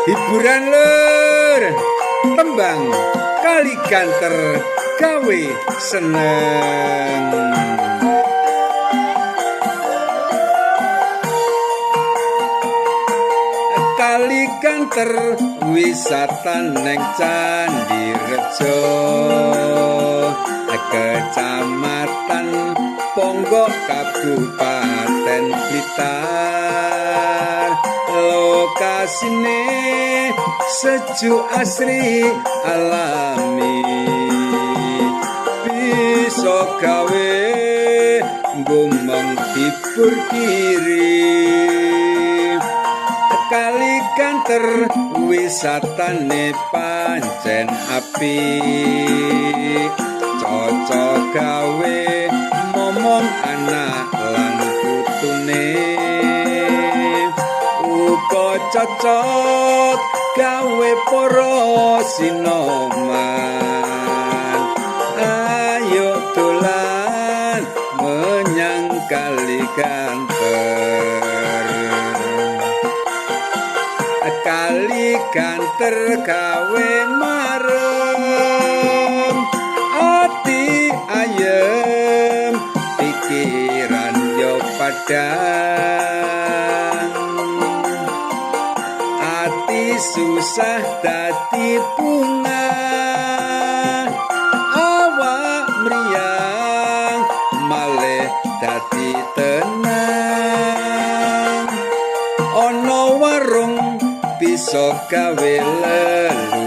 Hiburan, lur. Tembang Kali Ganter gawe seneng. Kali Ganter wisata neng Candi Rejo, Kecamatan Ponggok, Kabupaten Blitar. Lokasine sejuk, asri, alami, bisa gawe nggo menghibur diri. Kali Ganter wisatane pancen apik, cocok gawe momong anak lan putune, uga cocok gawe para sinoman. Ayo dolan menyang Kali Ganter. Kali Ganter gawe marem, ati ayem, pikiran yo padang, ati susah dadi bunga, awak mriyang malih dadi tenang. Ana warung bisa gawe lelungguhan,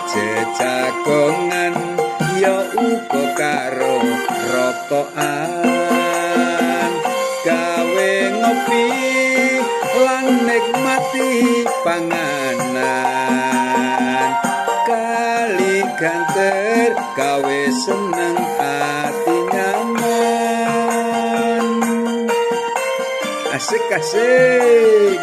jejagongan ya uga karo rokokan, gawe ngopi lan nikmati panganan. Kali Ganter gawe seneng, ati nyaman. Asik asik.